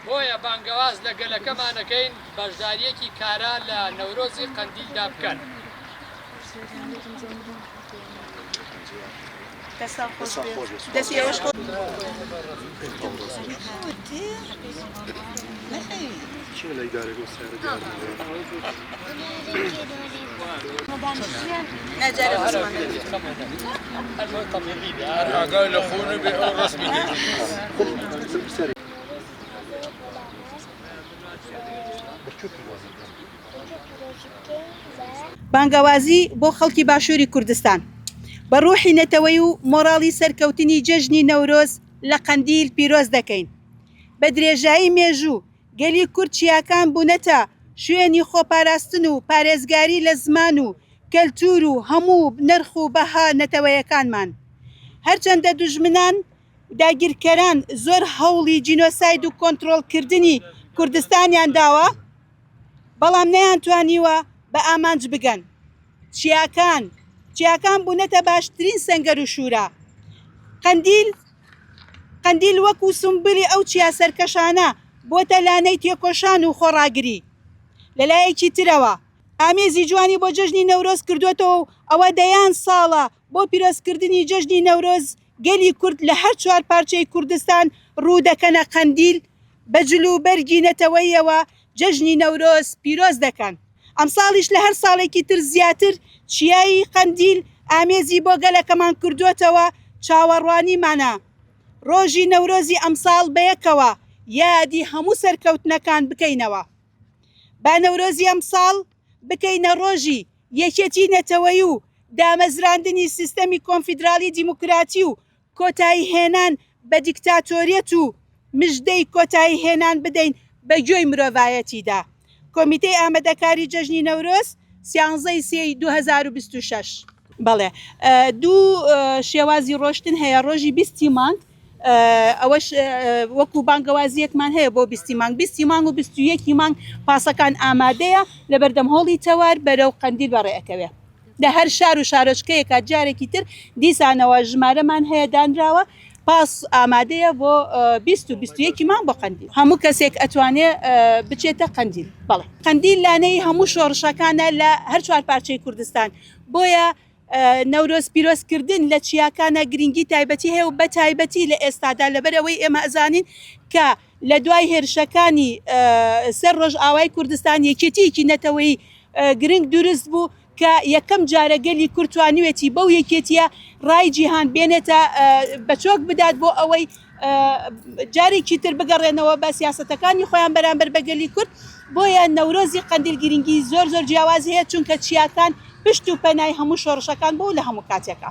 بۆیە بانگەواز لە گەلەکەمان ئەکەین بەشدارییەکی کارا لە نەورۆزی قەندیلدا بکەن. بانگەوازی بۆ خەڵکی باشووری کوردستان، بە ڕووحی نەتەوەیی و مۆڕاڵی سەرکەوتنی جەژنی نەورۆز لە قەندیل پیرۆز دەکەین. بە درێژایی مێژوو گەلی کورد چیاکان بوونەتە شوێنی خۆپاراستن و پارێزگاری لە زمان و کەلتوور و هەموو نرخ و بەها نەتەوەیەکانمان. هەرچەندە دوژمنان داگیرکەران زۆر هەوڵی جینۆساید و کۆنترۆڵکردنی کوردستانیان داوە، بەڵام نەیانتوانیوە بە ئامانج بگەن. چیاکان چیاکان بوونەتە باشترین سەنگەر و شوورا. قەندیل قەندیل وەکو سومبلی ئەو چیا سەرکەشانە بۆتە لانەی تێکۆشان و خۆڕاگری. لەلایەکی ترەوە ئامێزی جوانی بۆ جەژنی نەورۆز کردۆتەوە و ئەوە دەیان ساڵە بۆ پیرۆزکردنی جەژنی نەورۆز گەلی کورد لە هەر چوارپارچەی کوردستان ڕوو دەکەنە قەندیل بە جل و بەرگی نەتەوەییەوە جەژنی نەورۆز پیرۆز دەکەن. ئەمساڵیش لە هەر ساڵێکی تر زیاتر چیای قەندیل ئامێزی بۆ گەلەکەمان کردۆتەوە، چاوەڕوانیمانە ڕۆژی نەورۆزی ئەمساڵ بەیەکەوە یادی هەموو سەرکەوتنەکان بکەینەوە. با نەورۆزی ئەمساڵ بکەینە ڕۆژی یەکێتی نەتەوەیی و دامەزراندنی سیستەمی کۆنفیدراڵی دیموکراتی و کۆتاییهێنان بە دیکتاتۆریەت و مژدەی کۆتاییهێنان بدەین بە گوێی مرۆڤایەتیدا. کۆمیتەی ئامادەکاری جەژنی نەورۆز، سیانزە ی سێ ی 2026. بەڵێ دوو شێوازی ڕۆشتن هەیە، ڕۆژی 20 ی مانگ ئەوەش وەکو بانگەوازیەکمان هەیە بۆ 20 ی مانگ، 20 ی مانگ و 21 ی مانگ پاسەکان ئامادەیە لەبەردەم هۆڵی تەوار بەرەو قەندیل بەڕێ ئەکەوێ. لە هەر شار و شارۆچکەیەکا جارێکی تر دیسانەوە ژمارەمان هەیە دانراوە پاس ئامادەیە بۆ 20 و 21 مان بۆ قەندیل هەموو کەسێک ئەتوانێ بچێتە قەندیل بەڵێ قەندیل لانەی هەموو شۆڕشەکانە لە هەر چوار پارچەی کوردستان بۆیە نەورۆز پیرۆزکردن لە چیاکانە گرنگی تایبەتی هەیە و بە تایبەتی لە ئێستادا لەبەر ئەوەی ئێمە ئەزانین کە لە دوای هێرشەکانی سەر ڕۆژئاوای کوردستان یەکێتییەکی نەتەوەیی گرنگ دروست بوو کە یەکەم جارە گەلی کورد توانیوێتی بەو یەکێتییە ڕای جیهان بێنێتە بە چۆک بدات بۆ ئەوەی جارێکی تر بگەڕێنەوە بە سیاسەتەکانی خۆیان بەرامبەر بە گەلی کورد بۆیە نەورۆزی قەندیل گرنگی زۆر زۆر جیاواز هەیە چونکە چیاکان پشت و پەنای هەموو شۆڕشەکان بوو لە هەموو کاتێکا.